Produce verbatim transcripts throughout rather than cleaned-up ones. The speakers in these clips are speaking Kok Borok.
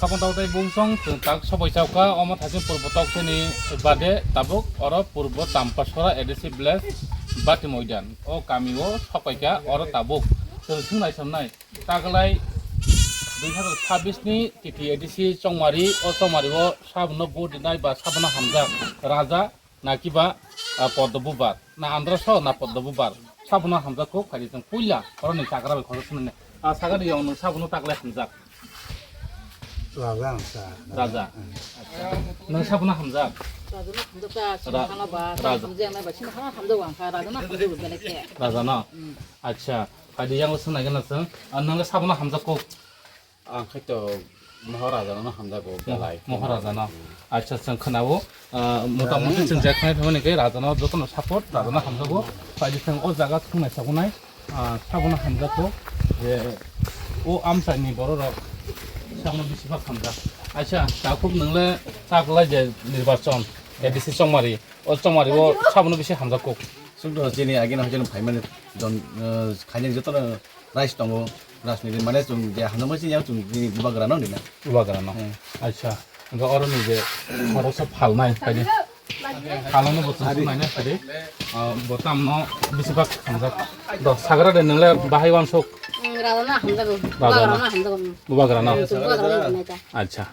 Sabon tabo tei bungsong chwng tak sobai chauka, omo thaichung purbo tokseni bade tabuk oro purbo Tampasora A D C village Bati Moidan o kami o sopaikha, oro tabuk chwng swngnai samnai taklai dui hazar sabis ni T T A D C chongmari, o chongmari o sabono vote rinai ba sabono hamjak raja na kiba, ah, poddo bubar na andra so na poddo bubar sabono hamjak kok phaidi chwng puila oro ni chagra bai khorok swngnai. Ah, sagadi yong nwng sabono taklai hamjak. Raja ang sa. Raja. Nwng sabono hamjak? Raja no hamjak ta, sini Ra-, hala ba, Raja. Hamjak nai ba, sini hala hamjak wang kha, Raja no hamjak wang kha. Raja no? Hmm. Acha, phaidi yang swngnai gana chwng. Ah, nwng sabono hamjak kok? Ang khaito Moharaja no hamjak kok, Mo-, belai. Moharaja no. Hmm. Acha, chwng khwnao. Ah, mota moti chwng jek nai phaimani khe Raja no joto no support, Raja no hamjago. Phaidi chwng o jaga thungnai sabonai. Ah, sabono hamjakgo je o amchaini bororok sabono bisi bak hamjak. Acha, takhuk nwngle taklai je nirbachon, A D C chongmari, o chongmari o sabono bisi hamjakgo. Sukdo chini agini hoiteno phaimani don, eh, khainani jotono rights tongo, rajniti mane chwng je hamjakma chini chwng chini bubagrano rina. Bubagrano. Hmm. Acha, hwnkhe oroni je khoroksa phalnai, phaidi. Halano bo chwng naina sadi. Ah, bo tamno bisi bak hamjak. Do sagra de nwngle bahai wansuk. Mm, Raja na hamjago. Raja na. Bubagra na hamjago. Bubagra na. Mm, Bubagra na hamjak. Acha.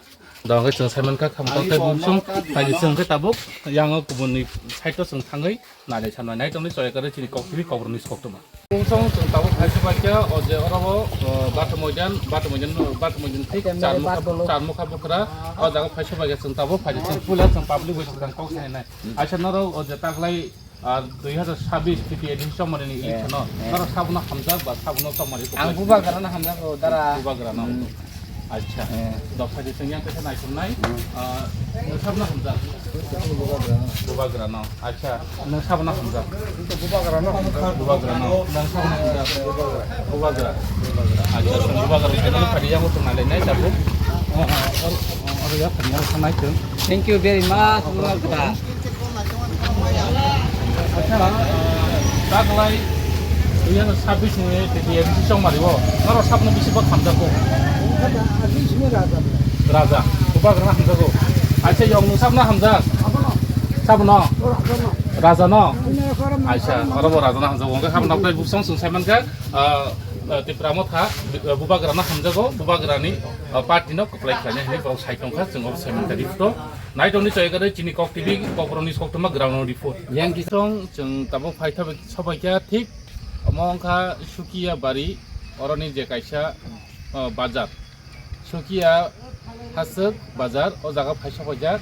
Do hwnkhe chwng saiman kha kham kok tei bumsung. Phaidi chwng khe tabuk yang o kubun ni side o chwng thangwi nailai sanai nai tongni choya kare chini kok tini kok rwni sok tongma. Chwng chwng tabuk phai sobaikha, o je oro o, o, Bata Moidan, Bata Moidan, Bata Moidan thik Ekdom charmukha, bak dolo. Charmukha bukra, o jaga phai sobaikha chwng tabuk phai chwng puila chwng public bai chwng kok sai nai. Acha norok o je taklai, ah, dui hazar sabis T T A D C chongmari ni Eh, election no, eh. Norok sabono hamjak ba sabono chongmari kok Ang lai bubagra no hamjak o dara. Bubagra no. Hmm. Acha. Eh. Dok phai de chwng yang kaisa naikhum nai. Hmm. Ah, nwng sabono hamjak? Bubagra no. Acha. Nwng sabono hamjak? Bubagra no. Bubagra no. Nwng sabono hamjak? Bubagra. Acha, chwng bubagra channel phadi yang chwng nai lai nai tabuk. Oh, oh, oh, oh, ya phadi yang nai chwng. Thank you very much, bubagra. Acha, ah, taklai dui hazar sabis ni T T A D C chongmari o, norok sabono bisi bak hamjakgo? Raja, bubagra no hamjakgo. Acha, yong nwng sabono hamjak? Sabono? Raja no? Acha, oro bo Raja no hamjakgo. Hwnkhe sabono taklai bumsong chwng sai mankha, ah, ah, Tipra Motha, ah, bubagra no hamjakgo, bubagra ni, ah, party no kwplai khlainai hinwi borok sai tongkha, chwng oro sai mankha report o. Naitokni choya kare chini Kok T V, Kokborokni koktwma ground report. Yang kisong chwng tabuk phai thabai sobaikha thik omo wngkha Sukiya bari oroni je kaisa, o, bazar. Sukiya haswk bazar o jaga phai sobaijak.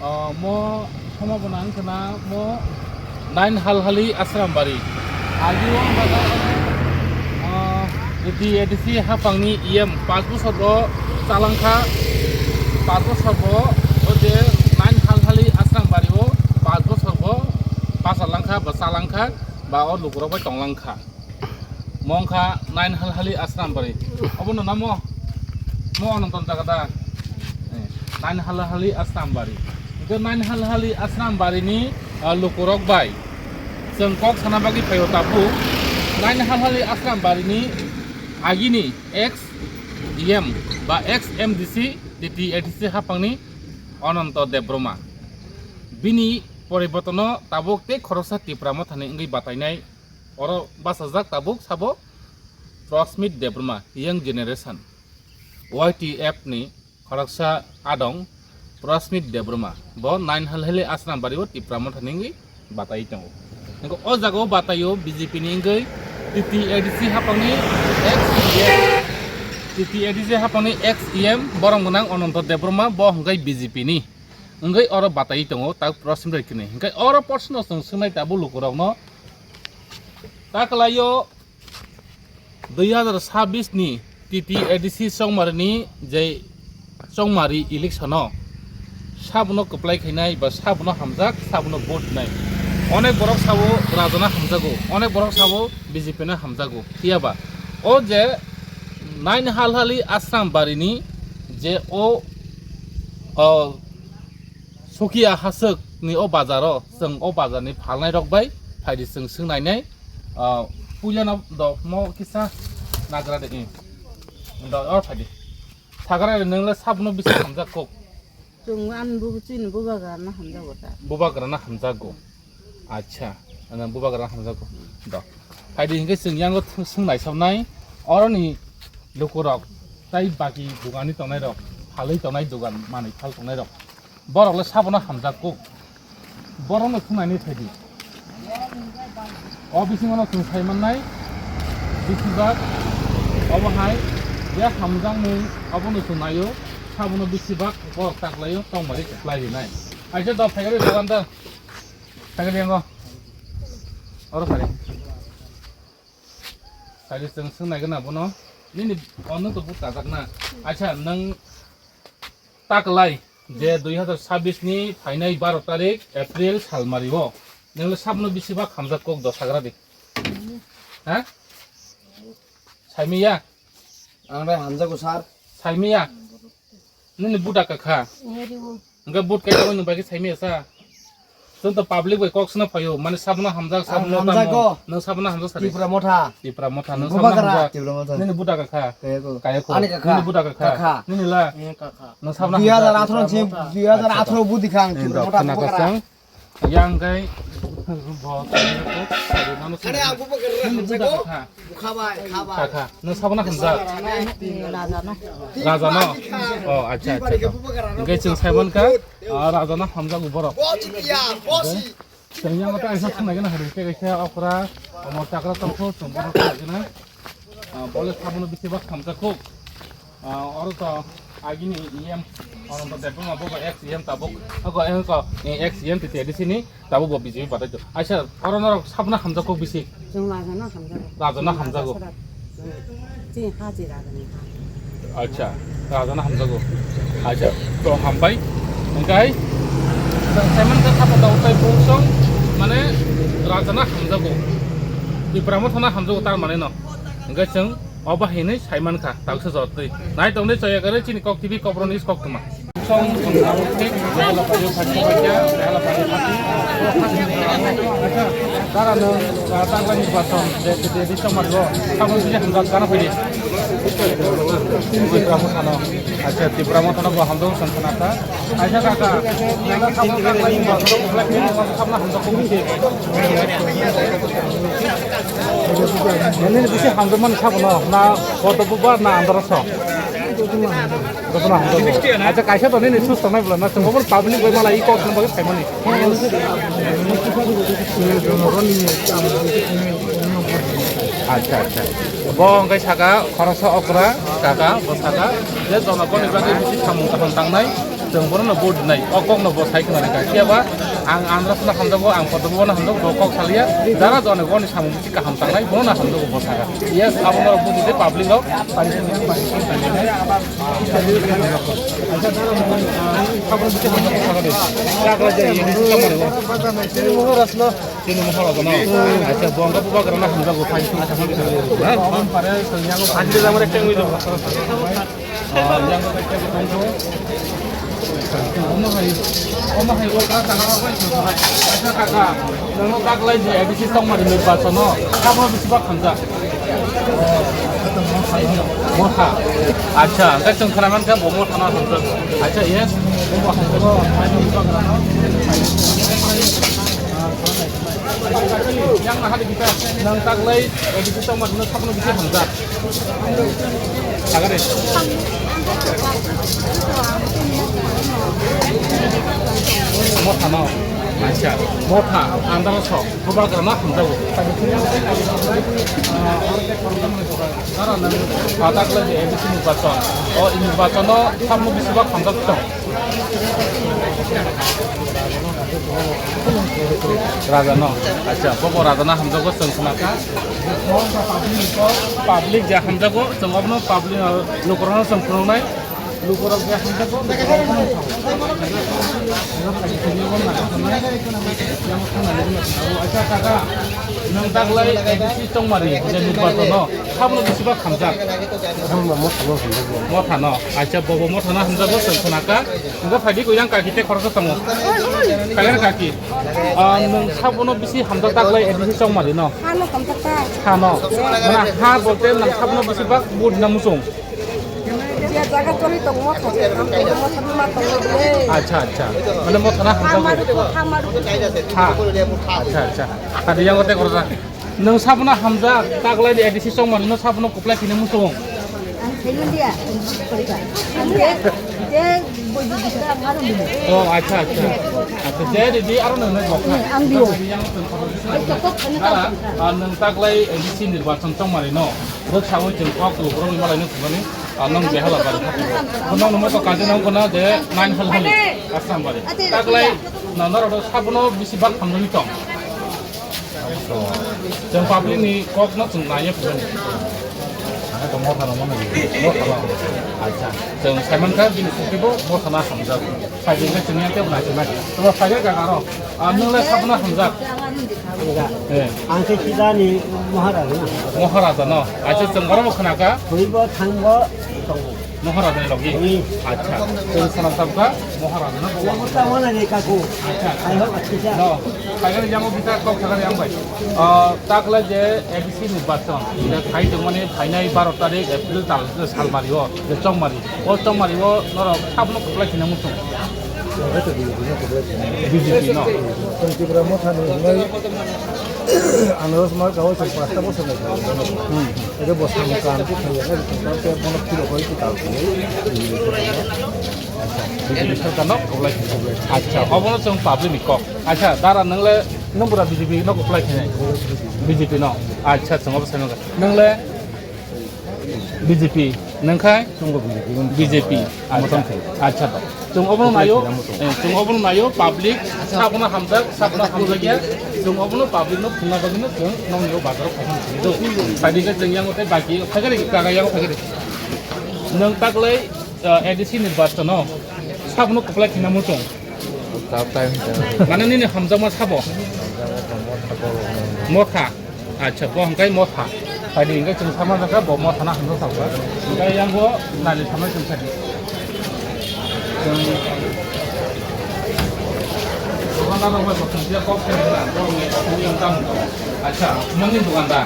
O, mo somo bo nang khna mo Nine Halhali Ashram Bari. Agi o bazar, ah, T T A D C hapangni E M panch bosor bo chalangkha, panch bosor bo o je Nine Halhali Ashram Bari o panch bosor bo bachalangkha ba chalangkha ba o lukurok bai tonglangkha. Mongkha Nine Halhali Ashram Bari. Obo no namo? Mo Ananton jaga da? Eh, Nine Halhali Ashram Bari. Hwnkhe Nine Halhali Ashram Bari ni, ah, lukurok bai chwng kok sana bagwi phaio tabuk. Nine Halhali Ashram Bari ni agini ex E M ba ex M D C T T A D C hapangni Ananto Debbarma. Bini poribortono tabuk tei khoroksa Tipra Mothani wngwi batainai. Oro bachajak tabuk sabo Prasmit Debbarma, Young Generation, Y T F ni khoroksa adong Prasmit Debbarma. Bo Nine Halhali Ashram Bari o Tipra Motha ni wngwi batai tongo. Hwnkhe o jaga o batai o B J P ni wngwi T T A D C hapangni ex E M, T T A D C hapangni ex E M borok gwnang Ananto Debbarma, bo hwnkhe B J P ni wngwi oro batai tongo, tak Prasmit bai kini. Hwnkhe oro proshno chwng swngnai tabuk lukurokno, taklaio dui hazar sabis ni T T A D C chongmari ni je chongmari election o sabono kwplai khainai ba sabono hamjak, sabono vote nai. Onek borok sabo Raja no hamjago, onek borok sabo B J P no hamjago. Phiya ba o je Nine Halhali Ashram Bari ni je o, o Sukiya haswk ni o bazar o, chwng o bazar ni phalnai rok bai phaidi chwng swngnainai, ah, puila no do mo kisa nagra de, eh, do o phaidi. Sagra, nwng le sabono bisi hamjak kok? Chwng ani bu-, chini bubagra no hamjago ta. Bubagra no hamjago. Acha, ano bubagra no hamjago. Do. Phaidi hinkhe chwng yango th-, swng naisoknai, oroni lukurok, tai baki dogani tongnairok, phalwi tongnai dogan, manwi phal tongnairok. Borok le sabono hamjak kok. Borokno thumnaini phaidi. O bisingo no chwng sai mannai, bisibak obo hai je hamjakmung obono chwng naio, sabono bisibak borok taklaio, tongmari kwplai rinai. Aisa do phaikari dogan da. Phaikari yango. Oro phari. Phari chwng swng nai gana bono. Nini ono to but kajak na. Aisa nwng taklai je dui hazar sabis ni phainai baro tarik April salmari o nwng le sabno bisi bak hamjak kok do sagra di. Ha? Saimiya? Ang rai hamjago sir. Saimiya? Nini buta kakha. Hingke but kai tangwi nung bai khe saimiya sa. Chwng to public bai kok sna phaio, mane sabno hamjak, sabno tamo. Hamjago. Nang sabno hamjak sari. Tipra Motha. Tipra Motha, nang sabno hamjak. Tipra Motha. Nini buta kakha. Kayako. Kayako. Ani kakha. Nini buta kakha. Kakha. Nini la. Eh, kakha. Nang sabno hamjak. Dui hazar atharo ni, dui hazar atharo budi khang Tipra Motha bubagra. Yang kai bo. Ani aku bubagra hamjago. Kakha. Bukha bai, kha bai. Kakha, nang sabno hamjak. Raja no. Raja no. Oh, acha, acha. Hingke chwng saimon ka, ah, raja no hamjak borok. Bosi ya, bosi. Chwng yang ta aisa thang nai gana hari ke kaisa okra, amor chakra tongkho, chwng borok thang nai gana. Ah, bole sabono bisi bak hamjak kho. Ah, oro to agini E M, Ananta Debbarma bo ex E M tabuk. Ako, ako, ex E M T T A D C ni. Tabuk bo B J P batai to. Acha, oro norok sabna hamjak kok bisi? Chwng raja no hamjago. Raja no hamjago. Chini ha chi raja ni ha. Acha, raja no hamjago. Acha, to hambai. Hingkai, Simon ka sabo da utai bungsong, mane raja no hamjago. Tipra Motha no hamjago tar mane no. Hingkai chwng Obo hinwi saimankha, taksa jotwi. Nai tongdi choya kare chini Kok T V, Kokborok news koktwma. Song, song, song, song, song, song, song, song, dara no, ah, tangla ni bason, de, de, de, de, chomar go. Sabon sini hamjak kana pwidi. Tipra Motha no. Acha, Tipra Motha no bo hamjak song khana ta. Acha kaka, nang sabon kana ni bason, black ni bason, sabna hamjak ko bisi. Nini bisi hamjakmani sabono na koto bubar na andro so? Jotono hamjakgo. Acha kaisa to nini sus tongnai bwla na chwng obo public bai mala i kok thang bagwi phaimani. Acha, acha. Bo hwnkhe saka khoroksa okra kaka bo saka je jonogoni bagwi bisi samung kaham tangnai. Chwng bono no vote rinai, o kok no bo sai khna rikha. Phiya ba ang Andhra no hamjago, ang Padma no hamjago, bo kok salia. Jara jone boni samung bisi kaham tangnai, bono no hamjago bo saka. Yes, abo no buji de public rok. Chini mohor rok no. Acha, bo ang bubagra no hamjago, phai. Acha, bo ang pare, ang bubagra no hamjago. Ah, yang omo hai, omo hai, okra tangma bai. Acha kaka, nang taklai je A D C tongmani nirbachono, tamo bisi bak hamjak. Motha. Acha, hingke chwng khwnaman khe bo Motha no hamjak. Acha, yes. Bo hamjak. Yang na hadi kita, nang taklai, eh, bisi tongma dino, sabno bisi hamjak. Sagare. Motha no. Acha, Motha, andaro sok, bubagra no hamjago. Dara nang, ah, taklai je A D C nirbachono. O nirbachono, sabno bisi bak hamjak tong. Raja no. Acha, bo bo raja no hamjago chwng khna kha. Public je hamjago, chwng obono public, ah, lukurokno chwng phunuknai. Lukurok je hamjago, acha kaka, nwng taklai A D C tongmani je nirbachono, sabno bisi bak hamjak. Motha no. Acha, bo bo Motha no hamjago chwng khna kha. Hingke phaidi ko yang kaki te khoroksa tongo. Kaki na kaki. Ah, nwng sabono bisi hamjak taklai A D C tongmani no. Hano hamjak ta. Hano. Mana ha bolte nwng sabono bisi bak vote na muchung. Ya jaga choli tong mo thang, ang tong mo thang ma tong mo le. Acha, acha. Mane mo thana hamjak. Hamaru ko, hamaru ko. Ha. Acha, acha. Tadi yang kote korja. Nwng sabono hamjak, taglai di A D C songmani no sabono kuplai kini musung. Ang sayo dia. Ang dia, dia boy di kita ang harus dulu. Oh, acha, acha. Acha, je di aro nwng nai bokha. Ang dio. Dara, ah, nwng taglai A D C nirbachon songmani no. Rwksawi chwng kok lukurogwi malaino thumani, ah, nwng behala bari. Bono nwng to kaje nang kono je nine hal hali, Assam bari. Taglai na norok sabono bisi bak hamjagwi tong. Chwng public ni kok no chwng naiya phuru. Acha. Chwng saiman kha bini sukhe bo mothana hamjak. Phaidi khe chwng yang khe bo naichomnai. Tobo phaikhe kaka rok. Ah, nwng le sabono hamjak. Eh. Ang khe Kidani Maharaja na. Maharaja no. Acha chwng oro bo khna kha. Thwibo thangbo tongo. Maharaja ni logi. Ui. Acha. Chwng khna kha Maharaja no bo. Chwng ta wana ni kaku. Acha. Ai ho acha. No. Phaikhe yang bo kita kok thangani yang bai. Ah, taglai je A D C nirbachon. Phai tongmani phainai baro tarik April tal salmari o. Je chongmari. O chongmari o norok sabono kuplai khina muchung. B J P no. Chwng Tipra Motha ni hwnwi Anaros Marka o chwng pasta bosor nai kha. Hmm. Ede bo samung kaham khe khlaiya, ede chwng tamo khe bono phiro koi khe tal khe. B J P sarkar no kuplai khe. Acha, obono chwng public ni kok. Acha, dara nwng le, nwng bura B J P no kuplai khe nai? B J P no. Acha, chwng obo sai nang kha. Nwng le? B J P, nwng khai? Chwngbo B J P. B J P, acha, acha. Chwng obono naio, eh, chwng obono naio, public, sabono hamjak, sabono hamjakya, chwng obono public no phunna bagwi no chwng nokni o bazar o khaisano sini do. Sadi khe chwng yango tei baki, phagari, kaga yango phagari. Nwng taglai, eh, A D C nirbachon o, sabono kuplai khina muchung. Mane nini hamjakma sabo? Motha. Acha, bo hwnkhai motha. Phaidi hwnkhai chwng sama jakha, bo motha na hamjak sakha. Hwnkhai yang bo nali samai chwng sadi. Chwng dukandar rok bai bo chwng kok khe na, bo ngi yang tam. Acha, nongni dukandar.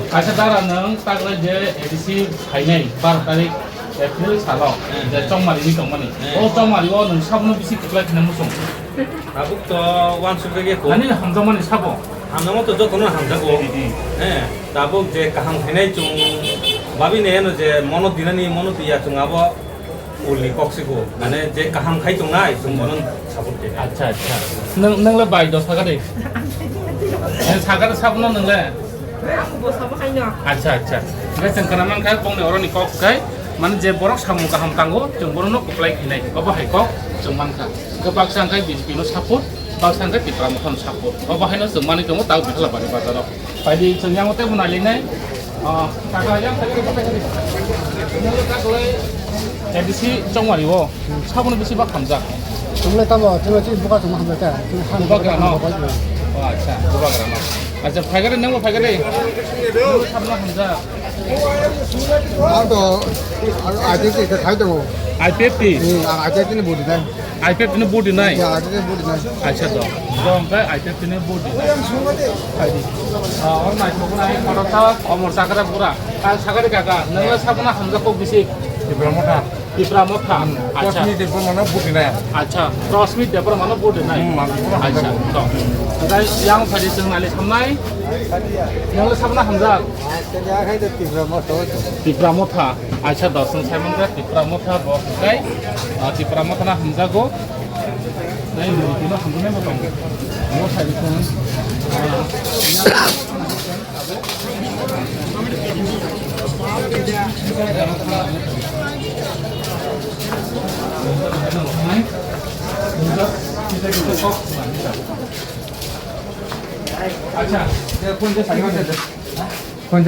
Acha, dara nwng taglai je A D C phainai, baro tarik. April salo, hmm, je chongmari ni tongmani. Hmm. O chongmari o nwng sabono bisi kwplai khna muchung. Tabuk to uansuk rege ko. Nani hamjakmani sabo? Hamjakma to jotono hamjago. Hmm. He, tabuk je kaham khainai chwng babi ne eno je mono dinani mono tiya chwng abo ulni kok siko. Mane je kaham khai tongnai chwng bono support khe. Acha, acha. Nwng, nwng le bai do sakari. Sakari sabono nwng le. Ang bo sabo hai no. Acha, acha. Hingke chwng khna mankha bongni oroni kok kai, mane je borok samung kaham tango, chwng bono no kwplai khainai. Obo hai kok chwng mankha. Hingke baksa hingke B J P no support, baksa hingke Tipra Motha no support. Obo haino chwng manwi tongo tang Bihala Bari bazaro. Phaidi chwng yango tei bo nailinai. Ah, kaka yang tei bo tei. Yang tei A D C chongmari o. Sabono bisi bak hamjak. Chwngno tamo, chwngno chini buka chwngno hamjak ta. Bubagra no? O, acha, bubagra no. Acha, phaigari, nwngbo phaigari. Nwngbo sabono hamjak. Ang to, ang I P F T khai tongo. I P F T? Hmm, ang I P F T ni budi nai. I P F T ni budi nai? Ya, I P F T ni budi nai. Acha, to. To, hingke I P F T ni budi nai. Phaidi. Ah, or nai, to nai, kotor ta, omor chakra pura. Ang sakari kaka, nwngno sabono hamjak kok bisi. Tipra Motha. Tipra Motha. Hmm. Acha. Rosmi Debbarma no vote rinai. Acha, Rosmi Debbarma no vote rinai. Hmm, mano vote rinai. Acha, to. Hingke yang phaidi chwng nali samnai. Yang le sabono hamjak. Acha, ya khai de Tipra Motha. Tipra Motha. Acha, do chwng saimon kha Tipra Motha bo hingke, ah, Tipra Motha no hamjago. Nai, nai, tino hamjaknai bo tongo. Bo sai chwng, ah, Acha,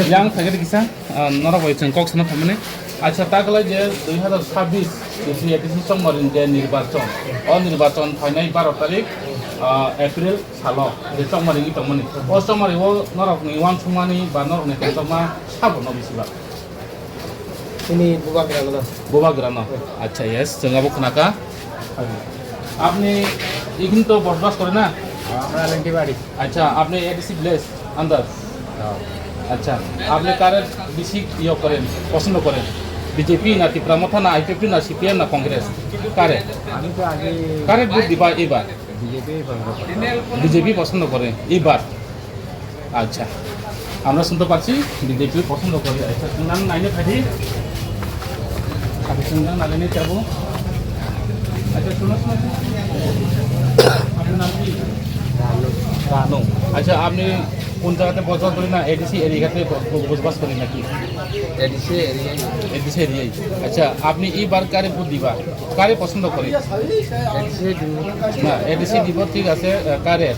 yang phai kisa, ah, norok bai chwng kok sana phaimani. Acha, ta kwlai je dui hazar chabbish, je A D C chongmari je nirbachon, o nirbachon phainai baro tarik, ah, April, salo je chongmari wngwi tongmani. O chongmari o norokni uansukmani ba norokni tongthokma sabo no bisi ba? Ini Bubagra no. Bubagra no? Acha, yes, chwng abo khna kha. Apni ikhini to bosbas kore na? Amra Lengkibari. Acha, apni A D C village andar? Acha, apni kare bisi iyo kore, posond kore? BJP না ত্রিপুরা মথা না আইপিএফটি না সিপিএম না কংগ্রেস? কারে? আমি তো আগে কারে ভোট দিবা এবার? বিজেপি পছন্দ করি। বিজেপি পছন্দ করে এবার। আচ্ছা, আমরা শুনতে পাচ্ছি বিজেপি পছন্দ করে। আচ্ছা, শুনলাম নাইলে খালি খালি শুনলাম নাইলে নিয়ে যাবো। আচ্ছা, শুনো, শুনো, শুনো। আপনার নাম কি? রানু। আচ্ছা, আপনি কোন জায়গাতে বসবাস করেন না এডিসি এরিয়াতে ব-, ব-, বসবাস করেন নাকি? ADC area. এডিসি এরিয়াই। আচ্ছা, আপনি এইবার কারে ভোট দিবা? কারে পছন্দ করে? এডিসি দিব। না, এডিসি দিব, ঠিক আছে, আহ, কারে?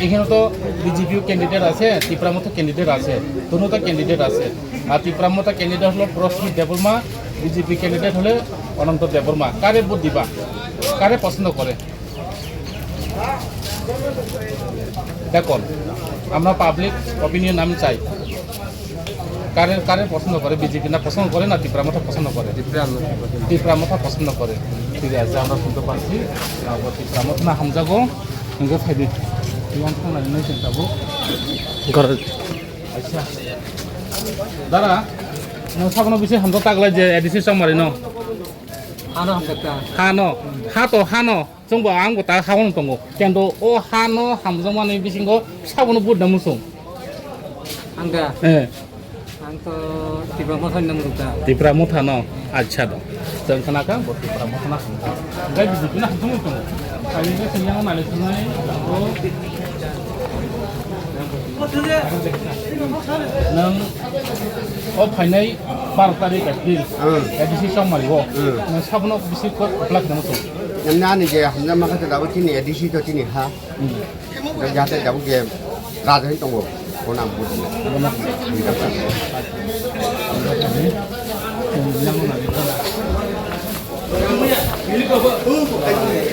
এখানে তো বিজেপিও ক্যান্ডিডেট আছে, ত্রিপুরা মথা ক্যান্ডিডেট আছে, দুটো ক্যান্ডিডেট আছে। আর ত্রিপুরা মথা ক্যান্ডিডেট হলো প্রসমিত দেববর্মা, বিজেপি ক্যান্ডিডেট হলে অনন্ত দেববর্মা। কারে ভোট দিবা? কারে পছন্দ করে? দেখুন, আমরা পাবলিক ওপিনিয়ন আমি চাই। কারে, কারে পছন্দ করে? বিজেপি না পছন্দ করে না ত্রিপুরা মথা পছন্দ করে? ত্রিপুরা মথা পছন্দ। ত্রিপুরা মথা পছন্দ করে। ঠিক আছে, আমরা শুনতে পাচ্ছি। তারপর ত্রিপুরা মথা না হামজাগো, নগো ফাইদি। তুই আনতে না, নয় চিন্তা গো। ঘরে। আচ্ছা। দাদা, নং সাবনো বেশি হামজা তাগলাই যে এডিসি চংমারি ন? হানো হামজাক্তা। হানো, হাতো হানো। Chwngbo ang bo ta ha-o tongo. Kendo o ha no hamjakmani bisingo sabono budda muchung. Ang da? Eh. Ang to Tipra Motha ni nang rukha. Tipra Motha no? Acha do. Chwng khna kha bo Tipra Motha no hamjak. Gai bisi na hamjak tongo. Kali ke senyang nale sunai. Nang o phainai baro tarik April. Hmm. A D C Chongmari o. Hmm. Nang sabono bisi kok black nang to. Nang ani je hamjakma khe da bo chini A D C to chini ha. Hmm. Jate da bo je raja hin tongo. Bona budu.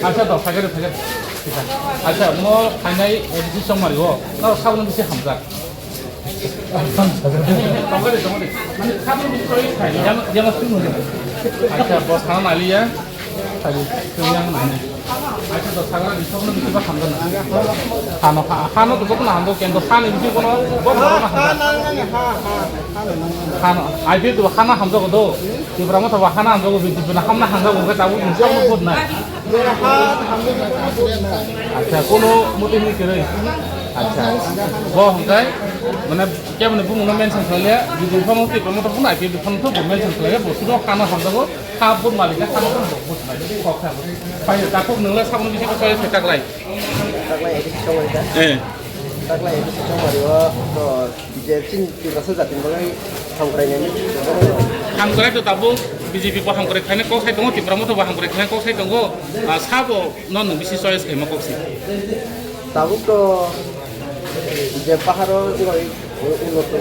Acha to, phagare, phagare. Acha, mo phainai A D C Chongmari o. No sabono bisi hamjak. Tongkha de, tongkha de. Mane, khapang bisi koi khai. Yang, yang sing mo. Acha, bo sana naliya. Khai, yang nani. Acha, to sagra di sokno bisi ba hamdan. Hano, ha, hano to sokno hamdo kendo hani bisi kono bo hamdo na hamdo. Hano, I P F to hana hamdo ko do. Tipra Motha ba hana hamdo ko bisi na hamna hamdo ko tabu bisi ko bot na. Acha, kono muti ni kere. Acha. Bo hwnkhe, mane, kemani bumungno mention khlailiya, video phano tei promoter phano I P F phano to bo mention khlailiya, bo sudo hano hamjago, ha bo malika hano phano bo businai, kok kha bo. Phai ta kok nwngle saboni bisi ko sai se taklai. Taklai A D C Chongmari da? Eh. Taklai A D C Chongmari o to je chini Tiprasa jatini bagwi hamkrai nai. Hamkrai to tabuk B J P bo hamkrai khaina kok sai tongo, Tipra Motha bo hamkrai khaina kok sai tongo, ah, sabo no nwng bisi choice khaima kok si. Tabuk to je paharo unnoto, unnoto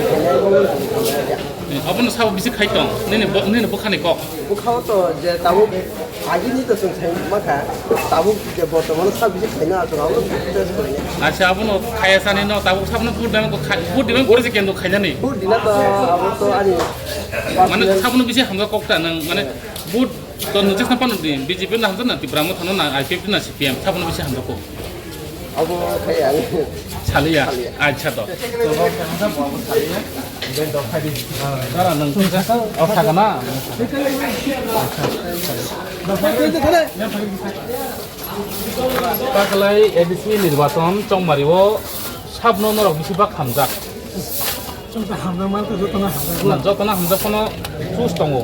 khainai. Abono sabo bisi khai tong, nini bo, nini bwkhani kok. Bwkhao to je tabuk agini to chwng sai mankha, tabuk je bortomano sabo bisi khaina achuk abo. Acha, abono khaya sani no, tabuk sabono vote dana ko khai, vote dina pore se kendo khainani. Vote dina to abo to ani. Mane sabono bisi hamjak kok ta nang, mane vote To nung jesna pano di, B J P na hamjak na, Tipra Motha no na, I P F T na, C P M, sabono bisi hamjak ko. Abo khai ang. Saliya? Saliya. Acha to. To bo hamjak bo abo saliya. Dara nung jesna, o sakana. Taklai A D C nirbachon Chongmari o sabno norok bisi bak hamjak. Chwng ta hamjak man kha, jotono hamjak. Na, jotono hamjak phano choose tongo.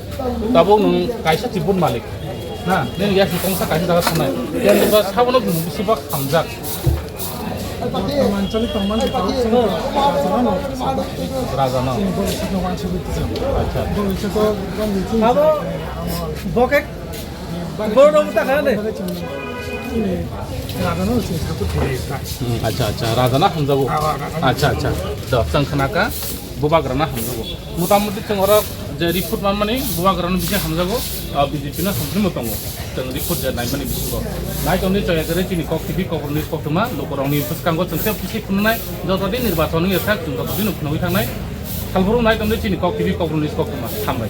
Tabuk nwng kaisa chibun malik. Na, nini gas ni kongsa kaisa jaga thangnai. Kendo ba sabono bini bisi bak hamjak. Bortoman choli tongmani tabuk chwng raja no. Raja no. Chini borok chikno wansugwi twijak. Acha. Borok chikno wansugwi twijak. Abo, bo khe Borok ta kha ne? Hmm, acha, acha, raja na hamjago. Acha, acha. Do, chwng khna kha, bubagra na hamjago. Motamuti chwng oro je report manmani bubagra no bisi hamjago, ah, B J P no hamjagwi tongo. Chwng report je naimani bisingo. Nai tongni chaya khe chini kok T V, kok ni koktwma, lukurokni bwskango chwng tei bisi phunuknai, joto din nirbachon wngya sak, chwng joto din phunugwi thangnai. Salboro nai tongni chini kok T V, kok ni koktwma. Hambai.